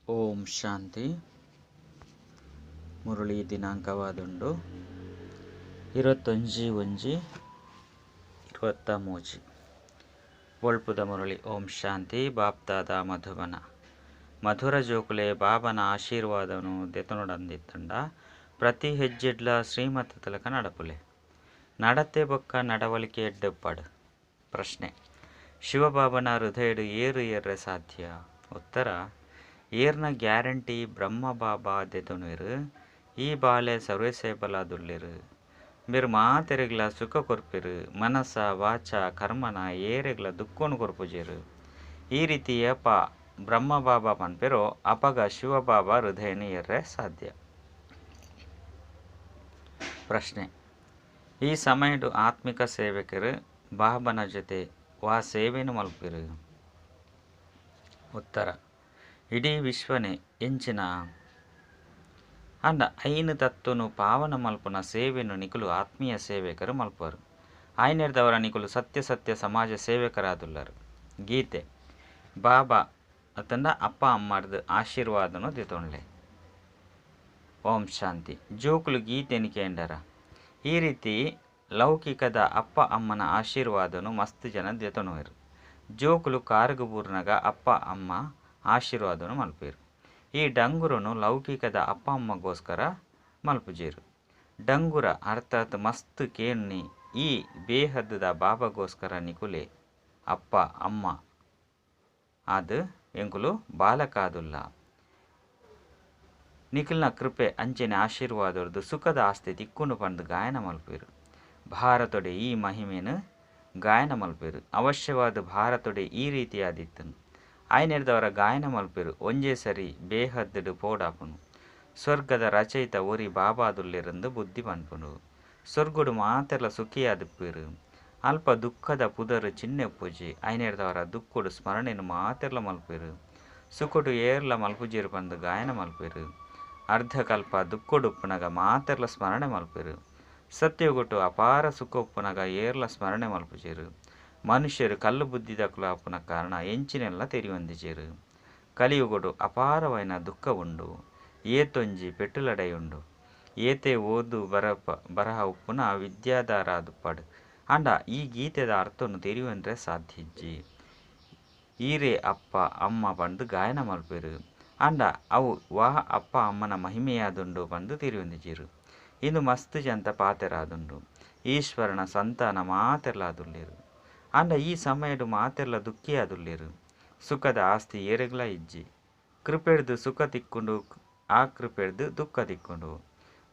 ಓಂ ಶಾಂತಿ. ಮುರಳಿ ದಿನಾಂಕವಾದುಂಡು 21/1/23. ಒಳ್ಪುದ ಮುರಳಿ. ಓಂ ಶಾಂತಿ. ಬಾಪ್ದಾದ ಮಧುಬನ. ಮಧುರ ಜೋಕುಲೆ ಬಾಬನ ಆಶೀರ್ವಾದನು ದೆತೊನೊಡಂದಿತ್ತಂಡ ಪ್ರತಿ ಹೆಜ್ಜೆಡ್ಲ ಶ್ರೀಮತ ತಲಕ ನಡಪುಲೆ. ನಡತೆ ಬೊಕ್ಕ ನಡವಳಿಕೆ ಎಡ್ಡೆಪ್ಪಡು. ಪ್ರಶ್ನೆ: ಶಿವಬಾಬನ ಹೃದಯಡು ಏರು ಏರ್ರೆ ಸಾಧ್ಯ? ಉತ್ತರ: ಏರ್ನ ಗ್ಯಾರಂಟಿ ಬ್ರಹ್ಮ ಬಾಬಾ ದೆತೊನುವೆರು. ಈ ಬಾಲೆ ಸರ್ವೇಸೇಬಲಾದುಲ್ಲೆರು. ಮೇರು ಮಾತೆರೆಗ್ಲ ಸುಖ ಕೊರ್ಪೆರು. ಮನಸ ವಾಚ ಕರ್ಮನ ಏರೆಗ್ಲ ದುಃಖನು ಕೊರ್ಪುಜೆರು. ಈ ರೀತಿ ಏಪ ಬ್ರಹ್ಮ ಬಾಬಾ ಪನ್ಪೆರೋ ಅಪಗ ಶಿವಬಾಬಾ ಹೃದಯನು ಏರ್ರೆ ಸಾಧ್ಯ. ಪ್ರಶ್ನೆ: ಈ ಸಮಯಡು ಆತ್ಮಿಕ ಸೇವಕರು ಬಾಬನ ಜೊತೆ ವಾ ಸೇವೆನು ಮಲ್ಪೆರು? ಉತ್ತರ: ಇಡೀ ವಿಶ್ವನೇ ಎಂಚಿನ ಅಂಡ ಐನು ತತ್ವನು ಪಾವನ ಮಲ್ಪುನ ಸೇವೆನು ನಿಕುಲು ಆತ್ಮೀಯ ಸೇವಕರು ಮಲ್ಪರು. ಆಯ್ನೆರ್ದವರ ನಿಕುಲು ಸತ್ಯ ಸತ್ಯ ಸಮಾಜ ಸೇವಕರಾದುಲ್ಲರು. ಗೀತೆ: ಬಾಬಾ ಅತಂಡ ಅಪ್ಪ ಅಮ್ಮರ್ದು ಆಶೀರ್ವಾದನು ದೆತೊನ್ಲೆ. ಓಂ ಶಾಂತಿ. ಜೋಕುಲು ಗೀತೆನು ಕೇಂಡರ. ಈ ರೀತಿ ಲೌಕಿಕದ ಅಪ್ಪ ಅಮ್ಮನ ಆಶೀರ್ವಾದನು ಮಸ್ತ್ ಜನ ದೆತೊನುವೆರು. ಜೋಕುಲು ಕಾರುಗು ಬೂರ್ನಗ ಅಪ್ಪ ಅಮ್ಮ ಆಶೀರ್ವಾದನು ಮಲ್ಪೆರು. ಈ ಡಂಗುರನು ಲೌಕಿಕದ ಅಪ್ಪ ಅಮ್ಮಗೋಸ್ಕರ ಮಲ್ಪುಜೇರು. ಡಂಗುರ ಅರ್ಥಾತ್ ಮಸ್ತ್ ಕೇಣ್ಣಿ ಈ ಬೇಹದ್ದದ ಬಾಬಾಗೋಸ್ಕರ ನಿಕುಲೆ ಅಪ್ಪ ಅಮ್ಮ ಅದು ಎಂಕುಲು ಬಾಲಕಾದುಲ್ಲ. ನಿಖಿಲ್ನ ಕೃಪೆ ಅಂಚನೆ ಆಶೀರ್ವಾದೊರ್ದು ಸುಖದ ಆಸ್ತಿ ತಿಕ್ಕುಂಡು ಪಂದು ಗಾಯನ ಮಲ್ಪೆರು. ಭಾರತೊಡೆ ಈ ಮಹಿಮೆನು ಗಾಯನ ಮಲ್ಪೆರು. ಅವಶ್ಯವಾದ ಭಾರತೊಡೆ ಈ ರೀತಿಯಾದಿತ್ತನು ಆಯ್ನೆರ್ದವರ ಗಾಯನ ಮಲ್ಪೆರು. ಒಂಜೇ ಸರಿ ಬೇಹದ್ದುಡು ಪೋಡಾಪುನು. ಸ್ವರ್ಗದ ರಚಯಿತ ಒರಿ ಬಾಬಾದುಲ್ಲೆರಂದು ಬುದ್ಧಿ ಪನ್ಪುನು. ಸ್ವರ್ಗುಡು ಮಾತೆರ್ಲ ಸುಖಿಯಾದಿಪ್ಪೆರು. ಅಲ್ಪ ದುಃಖದ ಪುದರು ಚಿಹ್ನೆ ಪೂಜೆ. ಐನೆರ್ದವರ ದುಃಖಡು ಸ್ಮರಣೆನು ಮಾತೆರ್ಲ ಮಲ್ಪೆರು. ಸುಖಡು ಏರ್ಲ ಮಲ್ಪುಜೇರು ಪಂದು ಗಾಯನ ಮಲ್ಪೆರು. ಅರ್ಧಕಲ್ಪ ದುಃಖಡುಪ್ಪುನಗ ಮಾತೆರ್ಲ ಸ್ಮರಣೆ ಮಲ್ಪೆರು. ಸತ್ಯಗುಟ್ಟು ಅಪಾರ ಸುಖ ಉಪ್ಪುನಗ ಏರ್ಲ ಸ್ಮರಣೆ ಮಲ್ಪುಜೇರು. ಮನುಷ್ಯರು ಕಲ್ಲು ಬುದ್ಧಿದಕುಲು ಆಪುನ ಕಾರಣ ಎಂಚಿನೆಲ್ಲ ತೆರಿಯೊಂದಿಜೇರು. ಕಲಿಯುಗಡು ಅಪಾರವೈನ ದುಃಖ ಉಂಡು. ಏತೊಂಜಿ ಪೆಟ್ಟುಲಡೈ ಉಂಡು. ಏತೆ ಓದು ಬರಹ ಉಪ್ಪುನ ವಿದ್ಯಾಧಾರಾದುಪ್ಪಡು. ಅಂಡ ಈ ಗೀತೆದ ಅರ್ಥನು ತೆರಿಯೊಂದ್ರೆ ಸಾಧ್ಯಜ್ಜಿ. ಈರೇ ಅಪ್ಪ ಅಮ್ಮ ಪಂದು ಗಾಯನ ಮಲ್ಪೆರು. ಅಂಡ ಅವು ವಾ ಅಪ್ಪ ಅಮ್ಮನ ಮಹಿಮೆಯಾದುಂಡು ಪಂದು ತೆರಿಯೊಂದಿಜೇರು. ಇಂದು ಮಸ್ತ್ ಜಂತ ಪಾತೆರಾದುಂಡು. ಈಶ್ವರನ ಸಂತಾನ ಮಾತೆರ್ಲಾದುಲ್ಲೆರು. ಅಂಡ ಈ ಸಮಯಡು ಮಾತೆರ್ಲ ದುಃಖಿಯಾದುಲ್ಲೆರು. ಸುಖದ ಆಸ್ತಿ ಏರೆಗ್ಲ ಇಜ್ಜಿ. ಕೃಪೆಡ್ದು ಸುಖ ತಿಕ್ಕೊಂಡು ಆ ಕೃಪೆಡ್ದು ದುಃಖ ತಿಕ್ಕೊಂಡು.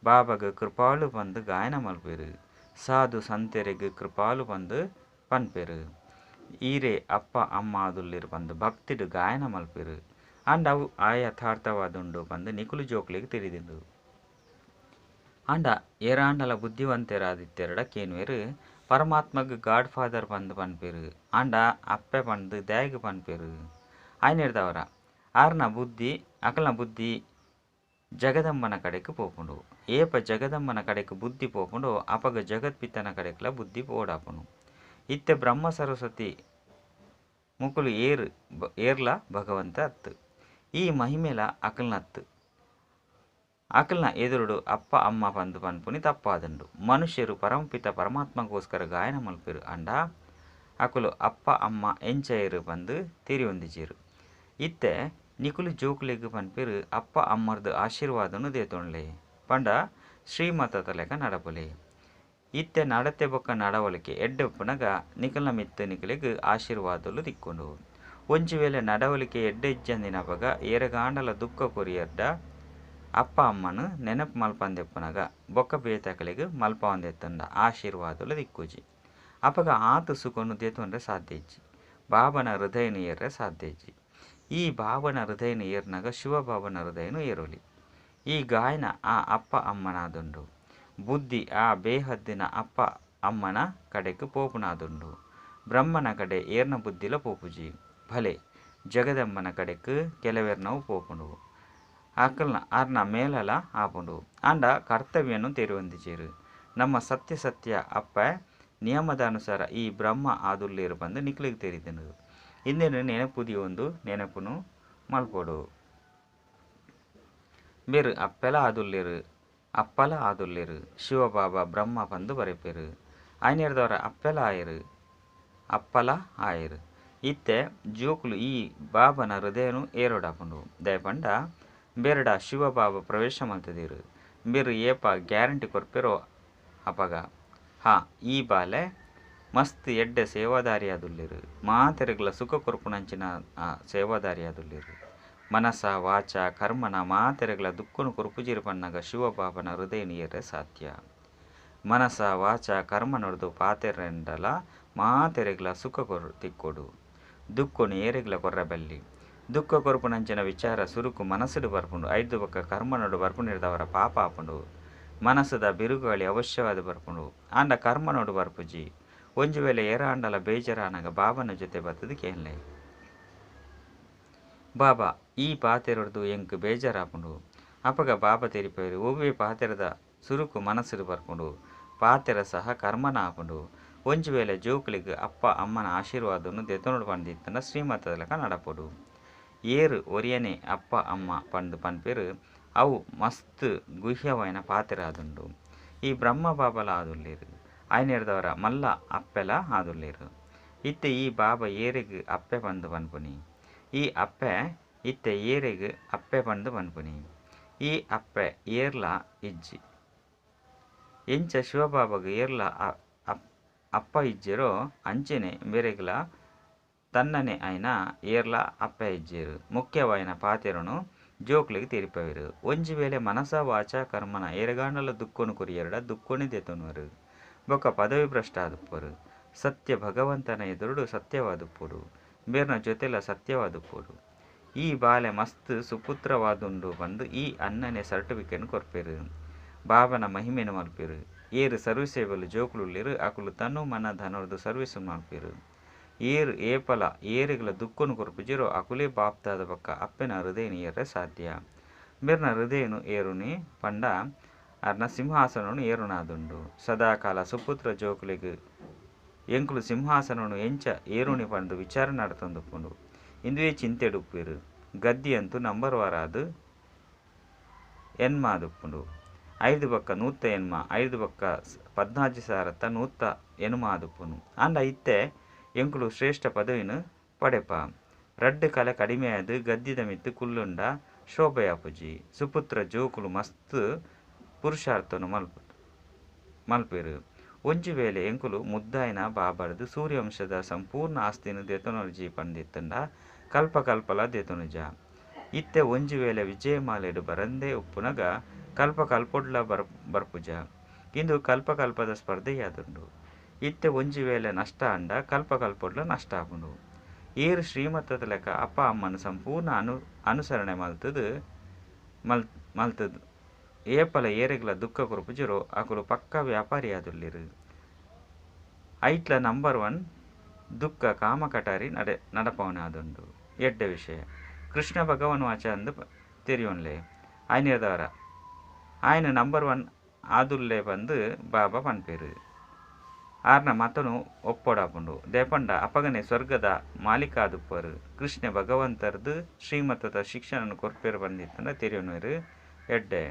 ಬಾಬಾಗ ಕೃಪಾಳು ಪಂದು ಗಾಯನ ಮಲ್ಪೆರು. ಸಾಧು ಸಂತೆರೆಗ್ ಕೃಪಾಲು ಪಂದು ಪನ್ಪೆರು. ಈರೇ ಅಪ್ಪ ಅಮ್ಮ ಆದುಲ್ಲೆರು ಪಂದು ಭಕ್ತಿಡು ಗಾಯನ ಮಲ್ಪೆರು. ಅಂಡ ಅವು ಆ ಯಥಾರ್ಥವಾದುಂಡು ಪಂದು ನಿಕುಲು ಜೋಕ್ಲೆಗ್ ತೆರಿದಿಂಡು. ಅಂಡ ಏರಾಂಡಲ ಬುದ್ಧಿವಂತೆರಾದಿತ್ತೆರಡ ಕೇನುವೆರು. ಪರಮಾತ್ಮಗ್ ಗಾಡ್ ಫಾದರ್ ಪಂದು ಪನ್ಪೆರು. ಅಂಡ ಅಪ್ಪೆ ಪಂದು ದ್ಯಾಗ್ ಪನ್ಪೆರು. ಆಯ್ನೆರ್ದವರ ಆರ್ನ ಬುದ್ಧಿ ಅಕಲ್ನ ಬುದ್ಧಿ ಜಗದಂಬನ ಕಡೆಕ್ ಪೋಪುಂಡು. ಏಪ ಜಗದಂಬನ ಕಡೆಕ್ ಬುದ್ಧಿ ಪೋಪುಂಡು ಅಪಗ ಜಗತ್ಪಿತನ ಕಡೆಕ್ಲ ಬುದ್ಧಿ ಪೋಡಾಪುಂಡು. ಇತ್ತೆ ಬ್ರಹ್ಮ ಸರಸ್ವತಿ ಮುಕುಲು ಏರು ಏರ್ಲ ಭಗವಂತ ಅತ್ತು. ಈ ಮಹಿಮೆಲ ಅಕಲ್ನತ್ತು. ಅಕಲ್ನ ಎದುರುಡು ಅಪ್ಪ ಅಮ್ಮ ಪಂದು ಪನ್ಪುನಿ ತಪ್ಪಾದುಂಡು. ಮನುಷ್ಯರು ಪರಮಪಿತ ಪರಮಾತ್ಮಗೋಸ್ಕರ ಗಾಯನ ಮಲ್ಪೆರು. ಅಂಡ ಅಕುಲು ಅಪ್ಪ ಅಮ್ಮ ಎಂಚಯರು ಪಂದು ತೆರಿಯೊಂದಿಜೇರು. ಇತ್ತೆ ನಿಕುಲು ಜೋಕುಲೆಗ್ ಪನ್ಪೆರು ಅಪ್ಪ ಅಮ್ಮರ್ದು ಆಶೀರ್ವಾದನು ದೇತೊನ್ಲೆ ಪಂಡ ಶ್ರೀಮತದ ಲೆಕ್ಕ ನಡಪುಲೆ. ಇತ್ತೆ ನಡತೆ ಬೊಕ್ಕ ನಡವಳಿಕೆ ಎಡ್ಡೆ ಉಪ್ಪುನಗ ನಿಕಲ್ನ ಮಿತ್ತು ನಿಕುಲೆಗ್ ಆಶೀರ್ವಾದಲು ತಿಕ್ಕೊಂಡು. ಒಂಜಿ ವೇಳೆ ನಡವಳಿಕೆ ಎಡ್ಡೆ ಇಜ್ಜಂದಿನಪಗ ಏರೆಗಾಂಡಲ ದುಃಖ ಕೊರಿಯರ್ಡ ಅಪ್ಪ ಅಮ್ಮನು ನೆನಪು ಮಲ್ಪಂದೆಪ್ಪುನಗ ಬೊಕ್ಕ ಬೇತಕಲೆಗ್ ಮಲ್ಪವಂದೆತ್ತಂಡ ಆಶೀರ್ವಾದಲು ದಿಕ್ಕುಜಿ. ಅಪಗ ಆತು ಸುಖನು ದೇತೊನ್ರೆ ಸಾಧ್ಯ ಇಜ್ಜಿ. ಬಾಬನ ಹೃದಯನು ಏರ್ರೆ ಸಾಧ್ಯ ಇಜ್ಜಿ. ಈ ಬಾಬನ ಹೃದಯನು ಏರ್ನಗ ಶಿವಬಾಬನ ಹೃದಯನು ಏರೋಲಿ. ಈ ಗಾಯನ ಆ ಅಪ್ಪ ಅಮ್ಮನಾದುಂಡು. ಬುದ್ಧಿ ಆ ಬೇಹದ್ದಿನ ಅಪ್ಪ ಅಮ್ಮನ ಕಡೆಕ್ ಪೋಪುನಾದುಂಡು. ಬ್ರಹ್ಮನ ಕಡೆ ಏರ್ನ ಬುದ್ಧಿಲ ಪೋಪುಜಿ. ಭಲೆ ಜಗದಂಬನ ಕಡೆಕ್ ಕೆಲವೆರ್ನವು ಪೋಪುಂಡು. ಅಕಲ್ನ ಆರ್ನ ಮೇಲಲ ಆಪುಂಡು. ಅಂಡ ಕರ್ತವ್ಯನು ತೆರಿಯೊಂದಿಜೇರು. ನಮ್ಮ ಸತ್ಯ ಸತ್ಯ ಅಪ್ಪ ನಿಯಮದ ಅನುಸಾರ ಈ ಬ್ರಹ್ಮ ಆದುಲ್ಲೇರು ಪಂದು ನಿಕ್ಲೆಗ್ ತೆರಿದುಂಡು. ಇಂದೆನು ನೆನಪುದಿಯೊಂದು ನೆನಪುನು ಮಲ್ಪೊಡು. ಬೇರು ಅಪ್ಪೆಲ ಆದುಲ್ಲೇರು ಅಪ್ಪಲ ಆದುಲ್ಲೇರು. ಶಿವಬಾಬಾ ಬ್ರಹ್ಮ ಪಂದು ಬರೆಪೇರು. ಆಯ್ನೇರ್ದವರ ಅಪ್ಪೆಲ ಆಯರು ಅಪ್ಪಲ ಆಯರು. ಇತ್ತೆ ಜೋಕುಲು ಈ ಬಾಬನ ಹೃದಯನು ಏರೋಡಾಪುಂಡು. ದಯಪಂಡ ಬೇರಡ ಶಿವಬಾಬಾ ಪ್ರವೇಶ ಮಲ್ತದಿರು. ಬೇರು ಏಪ ಗ್ಯಾರಂಟಿ ಕೊರ್ಪೆರೋ ಅಪಗ ಹಾ ಈ ಬಾಲೆ ಮಸ್ತ್ ಎಡ್ಡೆ ಸೇವಾದಾರಿ ಆದುಲ್ಲೇರು. ಮಾತೆರೆಗ್ಲ ಸುಖ ಕೊರ್ಪುನಂಚಿನ ಸೇವಾದಾರಿ ಆದುಲ್ಲೇರು. ಮನಸ ವಾಚ ಕರ್ಮನ ಮಾತೆರೆಗ್ಲ ದುಃಖನು ಕೊರ್ಪುಜಿರು ಪನ್ನಗ ಶಿವಬಾಬನ ಹೃದಯನು ಏರೆ ಸಾಧ್ಯ. ಮನಸ ವಾಚ ಕರ್ಮನೊಡ್ದು ಪಾತೆರೆಂಡಲ ಮಾತೆರೆಗ್ಲ ಸುಖ ತಿಕ್ಕೊಡು. ದುಃಖನು ಏರೆಗ್ಲ ಕೊರ್ರಬಲ್ಲಿ. ದುಃಖ ಕೊರ್ಪುನಂಚಿನ ವಿಚಾರ ಸುರುಕು ಮನಸ್ಸುಡು ಬರ್ಪುಂಡು. ಐದು ಬೊಕ್ಕ ಕರ್ಮನೊಡು ಬರ್ಪುನಿರ್ದವರ ಪಾಪ ಆಪುಂಡು. ಮನಸ್ಸುದ ಬಿರುಗಾಳಿ ಅವಶ್ಯವಾದ ಬರ್ಪುಂಡು. ಆಂಡ ಕರ್ಮನೊಡು ಬರ್ಪುಜಿ. ಒಂಜಿ ವೇಳೆ ಏರಾಂಡಲ ಬೇಜಾರಾನಗ ಬಾಬನ ಜೊತೆ ಬತ್ತದು ಕೇನ್ಲೆ. ಬಾಬಾ ಈ ಪಾತೆರೊಡ್ದು ಎಂಕ್ ಬೇಜಾರಾಪುಂಡು. ಅಪಗ ಬಾಬಾ ತೆರಿಪೇರು ಒವ್ವೆ ಪಾತೆರದ ಸುರುಕು ಮನಸ್ಸುಡು ಬರ್ಪುಂಡು. ಪಾತೆರ ಸಹ ಕರ್ಮನ ಆಪುಂಡು. ಒಂಜಿ ವೇಳೆ ಜೋಕುಲಿಗ್ ಅಪ್ಪ ಅಮ್ಮನ ಆಶೀರ್ವಾದನು ದೆತೊನೊಡು ಪಂದಿತ್ತಂಡ ಶ್ರೀಮತದಲಕ ನಡಪೊಡು. ಏರು ಒರಿಯನೆ ಅಪ್ಪ ಅಮ್ಮ ಪಂದು ಪನ್ಪೇರು ಅವು ಮಸ್ತ್ ಗುಹ್ಯವಾಯಿನ ಪಾತೆರ ಆದುಂಡು. ಈ ಬ್ರಹ್ಮ ಬಾಬಲ ಆದುಲ್ಲೇರು. ಆಯ್ನೇರ್ದವರ ಮಲ್ಲ ಅಪ್ಪೆಲ ಆದುಲ್ಲೇರು. ಇತ್ತೆ ಈ ಬಾಬಾ ಏರೆಗ್ ಅಪ್ಪೆ ಪಂದು ಪನ್ಪುನಿ. ಈ ಅಪ್ಪೆ ಇತ್ತೆ ಏರೆಗ್ ಅಪ್ಪೆ ಪಂದು ಪನ್ಪುನಿ. ಈ ಅಪ್ಪೆ ಏರ್ಲ ಇಜ್ಜಿ. ಎಂಚ ಶಿವಬಾಬಾಗ ಏರ್ಲ ಅಪ್ಪ ಇಜ್ಜೆರೋ ಅಂಚೆನೆ ಬೇರೆಗ್ಲ ತನ್ನನೆ ಆಯ್ನ ಏರ್ಲ ಅಪ್ಪೆ ಇಜ್ಜೆರು. ಮುಖ್ಯವಾಯಿನ ಪಾತೆರನು ಜೋಕ್ಲಿಗೆ ತೆರಿಪವೇರು. ಒಂಜಿ ವೇಳೆ ಮನಸ ವಾಚ ಕರ್ಮನ ಏರೆಗಾಂಡಲ ದುಃಖನು ಕೊರಿಯರಡ ದುಃಖನಿ ದೆತೊನುವರು. ಬೊಕ್ಕ ಪದವಿ ಭ್ರಷ್ಟ ಆದುಪ್ಪರು. ಸತ್ಯ ಭಗವಂತನ ಎದುರುಡು ಸತ್ಯವಾದುಪ್ಪೊಡು. ಬೇರ್ನ ಜೊತೆಲ ಸತ್ಯವಾದುಪ್ಪೊಡು. ಈ ಬಾಲೆ ಮಸ್ತ್ ಸುಪುತ್ರವಾದುಂಡು ಪಂದು ಈ ಅನ್ನನೆ ಸರ್ಟಿಫಿಕೇಟ್ ಕೊರ್ಪೇರು. ಬಾಬನ ಮಹಿಮೆನು ಮಲ್ಪೇರು. ಏರು ಸರ್ವಿಸೇಬಲ್ ಜೋಕುಲುಲ್ಲೇರು ಅಕುಲು ತನು ಮನ ಧನೊರ್ದು ಸರ್ವಿಸ್ ಮಲ್ಪೇರು. ಏರು ಏಪಲ ಏರೆಗ್ಲ ದುಃಖನು ಕೊರ್ಪುಜಿರೋ ಅಕುಲೇ ಬಾಪ್ದಾದ ಬೊಕ್ಕ ಅಪ್ಪೆನ ಹೃದಯನು ಏರ್ರೆ ಸಾಧ್ಯ. ಬೇರ್ನ ಹೃದಯನು ಏರುನಿ ಪಂಡ ಅರ್ನ ಸಿಂಹಾಸನನು ಏರುನಾದುಂಡು. ಸದಾಕಾಲ ಸುಪುತ್ರ ಜೋಕುಲಿಗ್ ಎಂಕುಲು ಸಿಂಹಾಸನನು ಎಂಚ ಏರುನಿ ಪಂದು ವಿಚಾರ ನಡತೊಂದುಪ್ಪುಂಡು. ಇಂದುವೇ ಚಿಂತೆಡುಪ್ಪೇರು. ಗದ್ದಿಯಂತೂ ನಂಬರ್ ವಾರಾದು ಎನ್ಮಾದುಪ್ಪುಂಡು. 5 ಬೊಕ್ಕ 180 5 ಬೊಕ್ಕ 14 ಸಾರತ್ತ 180 ಆದುಪ್ಪುನು. ಆಂಡ ಇತ್ತೆ ಎಂಕುಲು ಶ್ರೇಷ್ಠ ಪದವಿನು ಪಡೆಪ. ರಡ್ಡು ಕಲೆ ಕಡಿಮೆಯಾದ ಗದ್ದಿದ ಮಿತ್ತು ಕುಲ್ಲುಂಡ ಶೋಭೆಯಾಪುಜಿ. ಸುಪುತ್ರ ಜೋಕುಲು ಮಸ್ತ್ ಪುರುಷಾರ್ಥನು ಮಲ್ಪೇರು. ಒಂಜಿ ವೇಳೆ ಎಂಕುಲು ಮುದ್ದಾಯಿನ ಬಾಬಾರ್ದು ಸೂರ್ಯವಂಶದ ಸಂಪೂರ್ಣ ಆಸ್ತಿನ ದೆತೊನೊಜಿ ಪಂದಿತ್ತಂಡ ಕಲ್ಪ ಕಲ್ಪಲ ದೆತೊನುಜ. ಇತ್ತೆ ಒಂಜಿ ವೇಳೆ ವಿಜಯಮಾಲೆಡು ಬರಂದೇ ಉಪ್ಪುನಗ ಕಲ್ಪ ಕಲ್ಪೊಡ್ಲ ಬರ್ಪುಜ. ಇಂದು ಕಲ್ಪ ಕಲ್ಪದ ಸ್ಪರ್ಧೆಯಾದುಂಡು. ಇತ್ತೆ ಒಂಜಿ ವೇಳೆ ನಷ್ಟ ಅಂಡ ಕಲ್ಪ ಕಲ್ಪೊಡ್ಲ ನಷ್ಟ ಆಪುಂಡು. ಏರು ಶ್ರೀಮತದ ಲೆಕ್ಕ ಅಪ್ಪ ಅಮ್ಮನ ಸಂಪೂರ್ಣ ಅನುಸರಣೆ ಮಲ್ತದು ಏಪಲ ಏರೆಗ್ಲ ದುಃಖ ಕೊರ್ಪುಜಿರೋ ಅಕುಲು ಪಕ್ಕ ವ್ಯಾಪಾರಿ ಆದುಲ್ಲೇರು. ಐಟ್ಲ ನಂಬರ್ 1 ದುಃಖ ಕಾಮಕಟಾರಿ ನಡಪವನ ಆದುಂಡು. ಎಡ್ಡೆ ವಿಷಯ ಕೃಷ್ಣ ಭಗವನ್ ವಾಚ ಅಂದು ತೆರಿಯೊನ್ಲೆ. ಆಯ್ನೇರ್ದವರ ಆಯ್ನ ನಂಬರ್ 1 ಆದುಲ್ಲೆ ಬಂದು ಬಾಬಾ ಪನ್ಪೇರು. ಆರ್ನ ಮತನು ಒಪ್ಪೊಡಾಪುಂಡು. ದೇಪಂಡ ಅಪಗನೆ ಸ್ವರ್ಗದ ಮಾಲೀಕಾದುಪ್ಪರು. ಕೃಷ್ಣ ಭಗವಂತರ್ದು ಶ್ರೀಮತದ ಶಿಕ್ಷಣನು ಕೊರ್ಪೇರು ಬಂದಿತ್ತಂಡ ತೆರಿಯೊನ್ವೇರು. ಎಡ್ಡೆ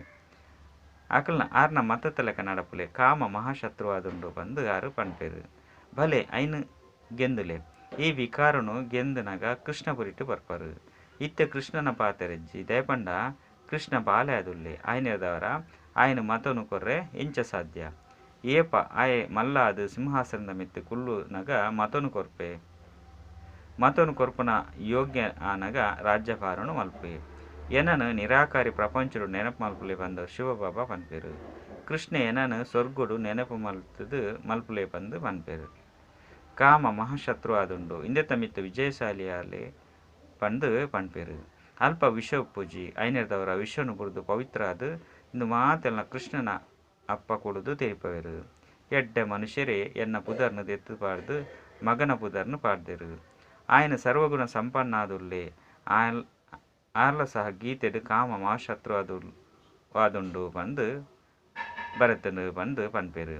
ಅಕಲ್ನ ಆರ್ನ ಮತದ ಲೆಕ್ಕ ನಡಪುಲೆ. ಕಾಮ ಮಹಾಶತ್ರುವಾದುಂಡು ಬಂದು ಆರು ಪನ್ಪೇರು. ಭಲೆ ಐನು ಗೆಂದುಲೆ. ಈ ವಿಕಾರನು ಗೆಂದನಗ ಕೃಷ್ಣಪುರಿಟು ಬರ್ಪರು. ಇತ್ತೆ ಕೃಷ್ಣನ ಪಾತೆರೆಜ್ಜಿ. ದಯಪಂಡ ಕೃಷ್ಣ ಬಾಲೆ ಆದುಲ್ಲೆ. ಆಯ್ನೇರ್ದವರ ಆಯ್ನ ಮತನು ಕೊರ್ರೆ ಎಂಚ ಸಾಧ್ಯ. ಏಪ ಆಯೆ ಮಲ್ಲಾದು ಸಿಂಹಾಸನದ ಮಿತ್ತು ಕುಲ್ಲುನಗ ಮತನು ಕೊರ್ಪೆ. ಮತನು ಕೊರ್ಪುನ ಯೋಗ್ಯ ಆನಗ ರಾಜ್ಯಭಾರನು ಮಲ್ಪೆ. ಎನನು ನಿರಾಕಾರಿ ಪ್ರಪಂಚಡು ನೆನಪು ಮಲ್ಪುಲೆ ಬಂದು ಶಿವಬಾಬಾ ಪನ್ಪೇರು. ಕೃಷ್ಣ ಎನನು ಸ್ವರ್ಗುಡು ನೆನಪು ಮಲ್ತದು ಮಲ್ಪುಲೆ ಬಂದು ಪನ್ಪೇರು. ಕಾಮ ಮಹಾಶತ್ರು ಆದುಂಡು. ಇಂದೆತ ಮಿತ್ತು ವಿಜಯಶಾಲಿಯಾಲೆ ಪಂದು ಪನ್ಪೇರು. ಅಲ್ಪ ವಿಷ ಉಪ್ಪುಜಿ. ಐನೇರ್ದವರ ವಿಷನು ಬುಡ್ದು ಪವಿತ್ರ ಅದು ಇಂದು ಮಾತೆಲ್ಲ ಕೃಷ್ಣನ ಅಪ್ಪ ಕೊಡುದು ತೆರಿಪವೇರು. ಎಡ್ಡೆ ಮನುಷ್ಯರೇ ಎನ್ನ ಪುದರ್ನು ದೆತ್ತು ಪಾಡ್ದು ಮಗನ ಪುದರ್ನು ಪಾಡ್ದೆರು. ಆಯನ ಸರ್ವಗುಣ ಸಂಪನ್ನಾದುಲ್ಲೆ. ಆರ್ಲ ಸಹ ಗೀತೆಡು ಕಾಮ ಮಹಾಶತ್ರು ಆದುಂಡು ಬಂದು ಬರೆತನು ಬಂದು ಪನ್ಪೇರು.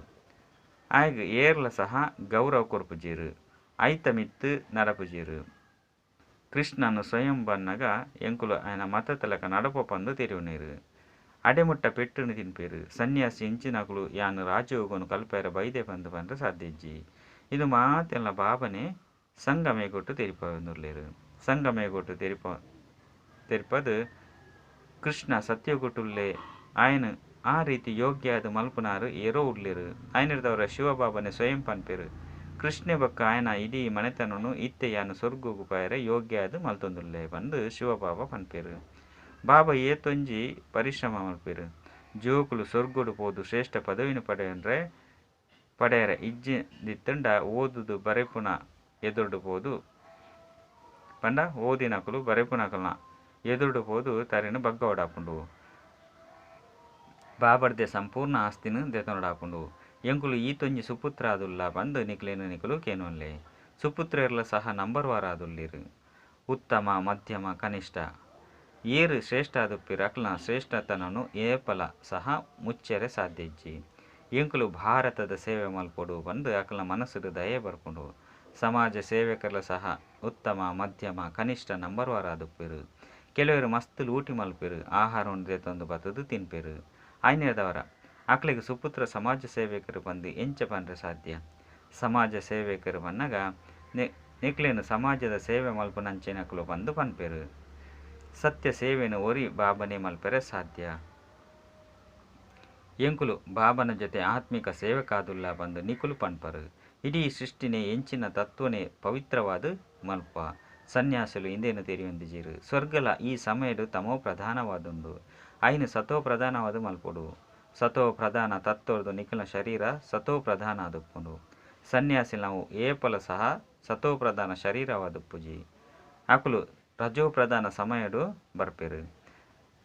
ಆಯ್ಗ್ ಏರ್ಲ ಸಹ ಗೌರವ ಕೊರ್ಪುಜೀರು. ಐತ ಮಿತ್ತು ನಡಪುಜೀರು. ಕೃಷ್ಣನು ಸ್ವಯಂ ಬನ್ನಗ ಎಂಕುಲು ಆಯನ ಮತತಲಕ ನಡಪ ಪಂದು ತೆರಿಯುನೇರು. ಅಡೆಮುಟ್ಟ ಪೆಟ್ಟುನು ತಿನ್ಪೆರು. ಸನ್ಯಾಸಿ ಇಂಚಿನಕುಲು ಯಾನ್ ರಾಜಯೋಗನು ಕಲ್ಪೆರ ಬೈದೆ ಪಂದ್ ಪಂಡ ಸಾಧ್ಯ ಇಜ್ಜಿ. ಇದು ಮಾತೆಲ್ಲ ಬಾಬನೆ ಸಂಗಮೇಗೊಟ್ಟು ತೆರಿಪಾವೊಂದುಲ್ಲೆರ್. ಸಂಗಮೇಗೊಟ್ಟು ತೆರಿಪದು ಕೃಷ್ಣ ಸತ್ಯಗೊಟ್ಟುಲ್ಲೆ ಆಯನ ಆ ರೀತಿ ಯೋಗ್ಯ ಆದ್ ಮಲ್ಪುನಾರು ಏರೋ ಉಲ್ಲೆರ್. ಆಯನಿರ್ದವರ ಶಿವಬಾಬನೆ ಸ್ವಯಂ ಪನ್ಪೆರು. ಕೃಷ್ಣೆ ಬೊಕ್ಕ ಆಯನ ಇಡೀ ಮನೆತನನು ಇತ್ತೆ ಯಾನ್ ಸ್ವರ್ಗಗ್ ಪೋಯೆರೆ ಯೋಗ್ಯ ಆದ್ ಮಲ್ತೊಂದುಲ್ಲೆ ಪಂದ್ ಶಿವಬಾಬಾ ಪನ್ಪೆರು. ಬಾಬಾ ಏತೊಂಜಿ ಪರಿಶ್ರಮ ಮಲ್ಪೆರು. ಜೋಕುಲು ಸ್ವರ್ಗಡ್ ಪೋದು ಶ್ರೇಷ್ಠ ಪದವಿನ ಪಡೆಯರೆ ಇಜ್ಜಿಂದಿತ್ತುಂಡ ಓದುದು ಬರೆಪುನ ಎದುರುಡು ಪೋದು ಪಂಡ ಓದಿನಕುಲು ಬರೆಪುನಕಲ್ನ ಎದುರುಡು ಪೋದು ತರೆನ್ ಬಗ್ಗವಡಾಪುಂಡು. ಬಾಬರ್ದೆ ಸಂಪೂರ್ಣ ಆಸ್ತಿನ ದೆತೊನೊಡಾಪುಂಡು. ಎಂಕುಲು ಈತೊಂಜಿ ಸುಪುತ್ರ ಆದುಲ್ಲ ಪಂದ್ ನಿಕ್ಲೆನ್ ನಿಕುಲು ಕೇನೊನ್ಲೆ. ಸುಪುತ್ರೆರ್ಲ ಸಹ ನಂಬರ್ ವಾರ್ ಆದುಲ್ಲೆರ್. ಉತ್ತಮ ಮಧ್ಯಮ ಕನಿಷ್ಠ ಏರ್ ಶ್ರೇಷ್ಠ ಆದುಪ್ಪೆರ್ ಅಕ್ಲ್ನ ಶ್ರೇಷ್ಠತನನು ಏಪಲ ಸಹ ಮುಚ್ಚೆರೆ ಸಾಧ್ಯ ಇಜ್ಜಿ. ಎಂಕುಲು ಭಾರತದ ಸೇವೆ ಮಲ್ಪೊಡು ಪಂದ್ ಅಕ್ಲ್ನ ಮನಸ್ಸುಡು ದಯೆ ಬರ್ಪುಂಡು. ಸಮಾಜ ಸೇವಕರ್ಲ ಸಹ ಉತ್ತಮ ಮಧ್ಯಮ ಕನಿಷ್ಠ ನಂಬರ್ ವಾರ್ ಆದುಪ್ಪೆರ್. ಕೆಲವೆರ್ ಮಸ್ತ್ ಲೂಟಿ ಮಲ್ಪೆರ್. ಆಹಾರವನ್ನು ದೆತೊಂದು ಬತ್ತುದು ತಿನ್ಪೆರ್. ಆಯ್ನೆದವರ ಅಕ್ಲೆಗ್ ಸುಪುತ್ರ ಸಮಾಜ ಸೇವಕರು ಪಂದ್ ಎಂಚ ಪನ್ರೆ ಸಾಧ್ಯ. ಸಮಾಜ ಸೇವಕರು ಪನ್ನಗ ನಿಕ್ಲೆನ್ ಸಮಾಜದ ಸೇವೆ ಮಲ್ಪುನಂಚಿನಕುಲು ಪಂದ್ ಪನ್ಪೆರ್. ಸತ್ಯ ಸೇವೆನು ಒರಿ ಬಾಬನೆ ಮಲ್ಪೆರೆ ಸಾಧ್ಯ. ಎಂಕುಲು ಬಾಬನ ಜೊತೆ ಆತ್ಮಿಕ ಸೇವಕಾದುಲ್ಲ ಪಂದ್ ನಿಕುಲು ಪನ್ಪರು. ಇಡೀ ಸೃಷ್ಟಿನೇ ಎಂಚಿನ ತತ್ವನೇ ಪವಿತ್ರವಾದ ಮಲ್ಪ. ಸನ್ಯಾಸಿಲು ಇಂದೇನು ತೆರಿಯೊಂದಿಜೆರು. ಸ್ವರ್ಗಲ ಈ ಸಮಯಡ್ ತಮೋ ಪ್ರಧಾನವಾದುಂಡು. ಐನು ಸತೋ ಪ್ರಧಾನವಾದ ಮಲ್ಪೊಡು. ಸತೋ ಪ್ರಧಾನ ತತ್ವರ್ದು ನಿಖಿಲ ಶರೀರ ಸತೋ ಪ್ರಧಾನ ಆದುಪ್ಪುಂಡು. ಸನ್ಯಾಸಿ ನಾವು ಏಪಲ ಸಹ ಸತೋ ಪ್ರಧಾನ ಶರೀರವಾದುಪ್ಪುಜಿ. ಅಕುಲು ರಜೋ ಪ್ರಧಾನ ಸಮಯಡು ಬರ್ಪೆರು.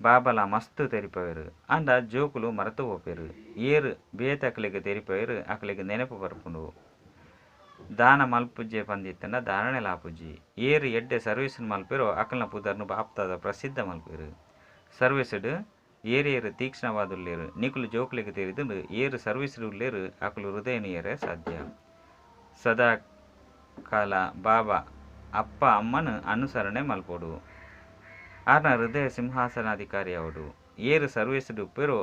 ಬಾಬಲ ಮಸ್ತ್ ತೆರಿಪವೆರು. ಆಂಡ ಜೋಕುಲು ಮರೆತು ಪೋಪೆರು. ಏರು ಬೇತಕ್ಲೆಗ್ ತೆರಿಪವೆರು ಅಕ್ಲೆಗ್ ನೆನಪು ಬರ್ಪುಂಡು. ದಾನ ಮಲ್ಪುಜೆ ಪಂದಿತ್ತಂಡ ದಾನನೆ ಲಾಪುಜಿ. ಏರು ಎಡ್ಡೆ ಸರ್ವಿಸ್ ಮಲ್ಪೆರೋ ಅಕ್ಲ್ನ ಪುದರ್ನು ಬಾಪ್ತಾದ ಪ್ರಸಿದ್ಧ ಮಲ್ಪೆರು. ಸರ್ವಿಸ್ಡ್ ಏರೇರು ತೀಕ್ಷ್ಣವಾದುಲ್ಲೆರು. ನಿಕುಲು ಜೋಕುಲೆಗ್ ತೆರಿದುಂಡು ಏರು ಸರ್ವಿಸ್ಡ್ ಉಲ್ಲೆರು ಅಕುಲು ಹೃದಯನು ಏರೆ ಸಾಧ್ಯ. ಸದಾ ಕಾಲ ಬಾಬಾ ಅಪ್ಪ ಅಮ್ಮನ ಅನುಸರಣೆ ಮಲ್ಪೊಡು. ಆರ್ನ ಹೃದಯ ಸಿಂಹಾಸನಾಧಿಕಾರಿ ಅವಡು. ಏರು ಸರ್ವಿಸ್ಡ್ ಉಪ್ಪೆರೋ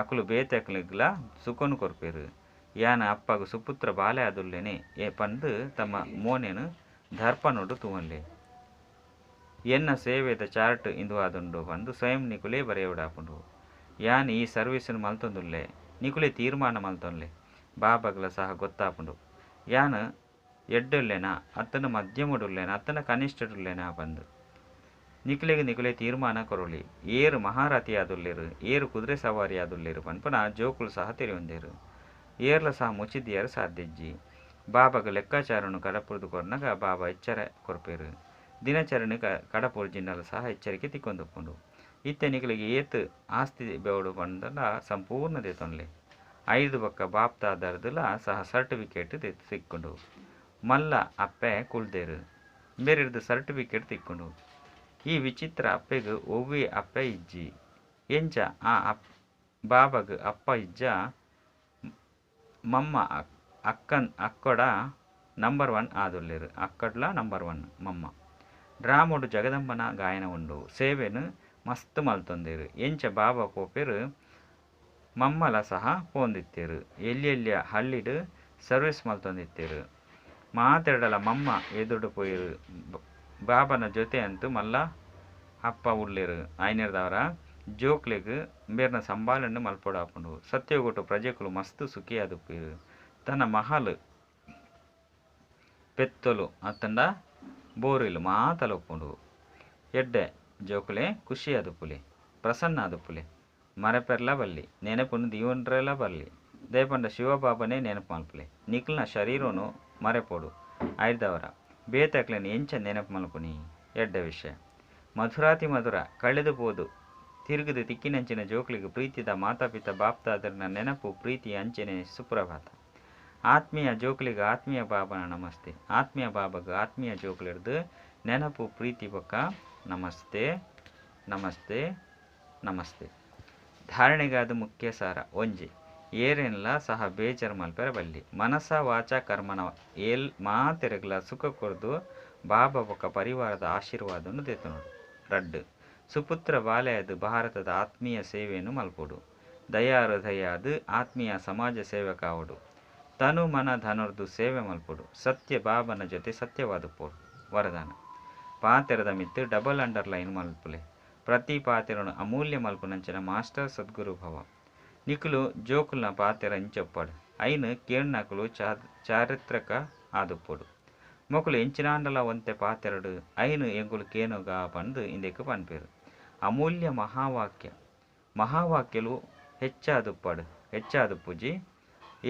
ಅಕುಲು ಬೇತಕ್ಲೆಗ್ಲ ಸುಖನು ಕೊರ್ಪೆರು. ಯಾನ್ ಅಪ್ಪಗ್ ಸುಪುತ್ರ ಬಾಲೆ ಆದುಲ್ಲೇನೆ ಪಂದ್ ತಮ್ಮ ಮೋನೆನು ದರ್ಪಣೋಡು ತೂವನ್ಲೆ. ಎನ್ನ ಸೇವೆದ ಚಾರ್ಟ್ ಇಂದು ಆದುಂಡು ಪಂದ್ ಸ್ವಯಂ ನಿಕುಲೇ ಬರೆಯೋಡಾಪುಂಡು. ಯಾನ್ ಈ ಸರ್ವಿಸ್ನ್ ಮಲ್ತೊಂದುಲ್ಲೆ. ನಿಕುಲೇ ತೀರ್ಮಾನ ಮಲ್ತೊನ್ಲೆ. ಬಾಬಾಗ್ಲ ಸಹ ಗೊತ್ತಾಪುಂಡು. ಯಾನ್ ಎಡ್ಡುಲ್ಲೆನಾ ಅತ್ತಂಡ ಮಧ್ಯಮಡುಲ್ಲೆನಾ ಅತ್ತಂಡ ಕನಿಷ್ಠಡುಲ್ಲೆನಾ ಪಂದ್ ನಿಕ್ಲೆಗ್ ನಿಕುಲೇ ತೀರ್ಮಾನ ಕೊರೊಲಿ. ಏರು ಮಹಾರಥಿ ಆದುಲ್ಲೆರು ಏರು ಕುದುರೆ ಸವಾರಿ ಆದುಲ್ಲೆರು ಪನ್ಪುನ ಜೋಕುಲು ಸಹ ತೆರಿಯೊಂದೆರು. ಏರ್ಲ ಸಹ ಮುಚ್ಚಿದಿಯರ ಸಾಧ್ಯ ಇಜ್ಜಿ. ಬಾಬಾಗ್ ಲೆಕ್ಕಾಚಾರನು ಕಡಪುರ್ದು ಕೊರ್ನಗ ಬಾಬಾ ಎಚ್ಚರ ಕೊರ್ಪೆರು. ದಿನಚರಣೆ ಕಡಪುರ್ಜಿಂಡಲ ಸಹ ಎಚ್ಚರಿಕೆ ತಿಕ್ಕೊಂದುಪ್ಪುಂಡು. ಇತ್ತೆ ನಿಕ್ಲೆಗ್ ಏತ್ ಆಸ್ತಿ ಬೋಡು ಪಂಡಲ ಸಂಪೂರ್ಣ ದೆತೊನ್ಲೆ. 5 ಬೊಕ್ಕ ಬಾಪ್ತಾದರ್ದುಲ ಸಹ ಸರ್ಟಿಫಿಕೇಟ್ ತಿಕ್ಕುಂಡು. ಮಲ್ಲ ಅಪ್ಪೆ ಕುಲ್ದೆರು ಬೇರೆರ್ದು ಸರ್ಟಿಫಿಕೇಟ್ ತಿಕ್ಕುಂಡು. ಈ ವಿಚಿತ್ರ ಅಪ್ಪೆಗ್ ಒವ್ವೆ ಅಪ್ಪೆ ಇಜ್ಜಿ. ಎಂಚ ಆ ಬಾಬಾಗ್ ಅಪ್ಪ ಇಜ್ಜ. ಮಮ್ಮ ಅಕ್ಕನ್ ಅಕ್ಕಡ ನಂಬರ್ 1 ಆದುಲ್ಲೆರು. ಅಕ್ಕಡ್ಲ ನಂಬರ್ 1 ಮಮ್ಮ. ಡ್ರಾಮೋಡು ಜಗದಂಬನ ಗಾಯನ ಉಂಡು. ಸೇವೆನು ಮಸ್ತ್ ಮಲ್ತೊಂದೆರು. ಎಂಚ ಬಾಬಾ ಪೋಪೆರು ಮಮ್ಮಲ ಸಹ ಪೋಂದಿತ್ತೆರು. ಎಲ್ಯೆಲ್ಯ ಹಳ್ಳಿಡು ಸರ್ವಿಸ್ ಮಲ್ತೊಂದಿತ್ತೆರು. ಮಾತೆರಡಲ ಮಮ್ಮ ಎದುರುಡು ಪೋಯಿರು. ಬಾಬನ ಜೊತೆ ಅಂತೂ ಮಲ್ಲ ಅಪ್ಪ ಉಲ್ಲೆರು. ಆಯ್ನೆರ್ದವರ ಜೋಕ್ಲೆಗ್ ಬೇರ್ನ ಸಂಭಾಳನೆ ಮಲ್ಪೊಡಾಪುಂಡು. ಸತ್ಯಗೊಟ್ಟು ಪ್ರಜೆಕುಲು ಮಸ್ತ್ ಸುಖಿಯಾದುಪ್ಪೆರು. ತನ್ನ ಮಹಲ್ ಪೆತ್ತೊಲು ಅತ್ತಂಡ ಬೋರಿಲು ಮಾತಲ ಉಪ್ಪುಂಡು. ಎಡ್ಡೆ ಜೋಕುಲೆ ಖುಷಿಯಾದುಪ್ಪುಲೆ ಪ್ರಸನ್ನ ಆದುಪ್ಪುಲೆ. ಮರೆಪೆರ್ಲ ಬಲ್ಲಿ ನೆನಪುನು ದೀವೊಂಡ್ರೆಲ ಬಲ್ಲಿ. ದಯಪಂಡ ಶಿವಬಾಬನೇ ನೆನಪು ಮಲ್ಪುಲೆ. ನಿಕ್ಲ್ನ ಶರೀರನು ಮರೆಪೊಡು. ಆಯ್ದವರ ಬೇತಕ್ಲೆನ್ ಎಂಚ ನೆನಪು ಮಲ್ಪುನಿ ಎಡ್ಡೆ ವಿಷಯ. ಮಧುರಾತಿ ಮಧುರ ಕಳೆದು ಪೋದು ತಿರುಗಿದು ತಿಕ್ಕಿನಂಚಿನ ಜೋಕ್ಲೆಗ್ ಪ್ರೀತಿದ ಮಾತಾಪಿತ ಬಾಪ್ತಾದರ್ನ ನೆನಪು ಪ್ರೀತಿ ಅಂಚನೆ ಸುಪ್ರಭಾತ. ಆತ್ಮೀಯ ಜೋಕ್ಲೆಗ್ ಆತ್ಮೀಯ ಬಾಬನ ನಮಸ್ತೆ. ಆತ್ಮೀಯ ಬಾಬಗ್ ಆತ್ಮೀಯ ಜೋಕ್ಲೆರ್ದು ನೆನಪು ಪ್ರೀತಿ ಬೊಕ್ಕ ನಮಸ್ತೆ ನಮಸ್ತೆ ನಮಸ್ತೆ. ಧಾರಣೆಗಾದ ಮುಖ್ಯ ಸಾರ ಒಂಜಿ ಏರೆನ್ಲ ಸಹ ಬೇಜಾರು ಮಲ್ಪೆರೆ ಬಲ್ಲಿ. ಮನಸ ವಾಚ ಕರ್ಮನ ಏಲ್ ಮಾತೆರೆಗ್ಲ ಸುಖ ಕೊರ್ದು ಬಾಬಾ ಬೊಕ್ಕ ಪರಿವಾರದ ಆಶೀರ್ವಾದವನ್ನು ದೆತೊನೊಡು. 2 ಸುಪುತ್ರ ಬಾಲೆಯಾದ್ ಭಾರತದ ಆತ್ಮೀಯ ಸೇವೆಯನ್ನು ಮಲ್ಪೊಡು. ದಯಾ ಹೃದಯಾದ್ ಆತ್ಮೀಯ ಸಮಾಜ ಸೇವಕ ಆವೊಡು. ತನು ಮನ ಧನೊರ್ದು ಸೇವೆ ಮಲ್ಪೊಡು. ಸತ್ಯ ಬಾಬನ ಜೊತೆ ಸತ್ಯವಾದುಪ್ಪೊಡು. ವರದಾನ. ಪಾತೆರದ ಮಿತ್ತ್ ಡಬಲ್ ಅಂಡರ್ ಲೈನ್ ಮಲ್ಪುಲೆ. ಪ್ರತಿ ಪಾತೆರನು ಅಮೂಲ್ಯ ಮಲ್ಪುನಂಚಿನ ಮಾಸ್ಟರ್ ಸದ್ಗುರು ಭವ. ನಿಕುಲು ಜೋಕುಲ್ನ ಪಾತೆರ ಇಂಚೊಪ್ಪಡ್. ಐನ್ ಕೇಣ್ಣಾಕುಲು ಚಾರಿತ್ರಕ ಆದುಪ್ಪೊಡು. ಮೊಕುಲು ಎಂಚಿನಾಂಡಲ ಒಂತೆ ಪಾತೆರಡ್ ಐನ್ ಎಂಕುಲು ಕೇನುಗ ಪಂದ್ ಇಂದೆಕ್ ಪನ್ಪೆರ್. ಅಮೂಲ್ಯ ಮಹಾವಾಕ್ಯ. ಮಹಾವಾಕ್ಯಲು ಹೆಚ್ಚಾದುಪ್ಪಡ್ ಹೆಚ್ಚಾದುಪ್ಪುಜಿ.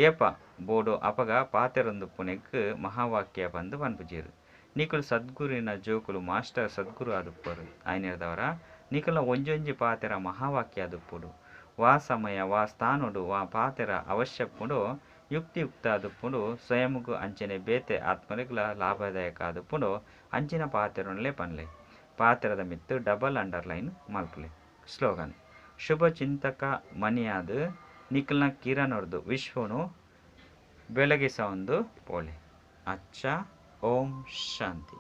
ಏಪ ಬೋಡೋ ಅಪಗ ಪಾತೆರೊಂದುಪ್ಪುನೆಕ್ ಮಹಾವಾಕ್ಯ ಪಂದ್ ಪನ್ಪುಜೆರ್. ನಿಕುಲು ಸದ್ಗುರುವಿನ ಜೋಕುಲು ಮಾಸ್ಟರ್ ಸದ್ಗುರು ಆದುಪ್ಪರು. ಐನೆರ್ದವರ ನಿಕಲ್ನ ಒಂಜೊಂಜಿ ಪಾತೆರ ಮಹಾವಾಕ್ಯ ಆದುಪ್ಪೊಡು. ವಾ ಸಮಯ ವಾ ಸ್ಥಾನೊಡು ವಾ ಪಾತೆರ ಅವಶ್ಯ ಉಪ್ಪುಂಡೋ ಯುಕ್ತಿಯುಕ್ತ ಆದುಪ್ಪುಂಡು ಸ್ವಯಂಗು ಅಂಚನೆ ಬೇತೆ ಆತ್ಮರಿಗ್ಲ ಲಾಭದಾಯಕ ಆದುಪ್ಪುಂಡು ಅಂಚಿನ ಪಾತೆರೊನ್ಲೆ ಪನ್ಲೆ. ಪಾತೆರದ ಮಿತ್ತ್ ಡಬಲ್ ಅಂಡರ್ಲೈನ್ ಮಲ್ಪುಲೆ. ಸ್ಲೋಗನ್. ಶುಭ ಚಿಂತಕ ಮನಿಯಾದ್ ನಿಕಲ್ನ ಕಿರಣೊರ್ದು ವಿಶ್ವನು ಬೆಳಗಿಸವೊಂದು ಪೋಲೆ. ಅಚ್ಚ ಓಂ ಶಾಂತಿ.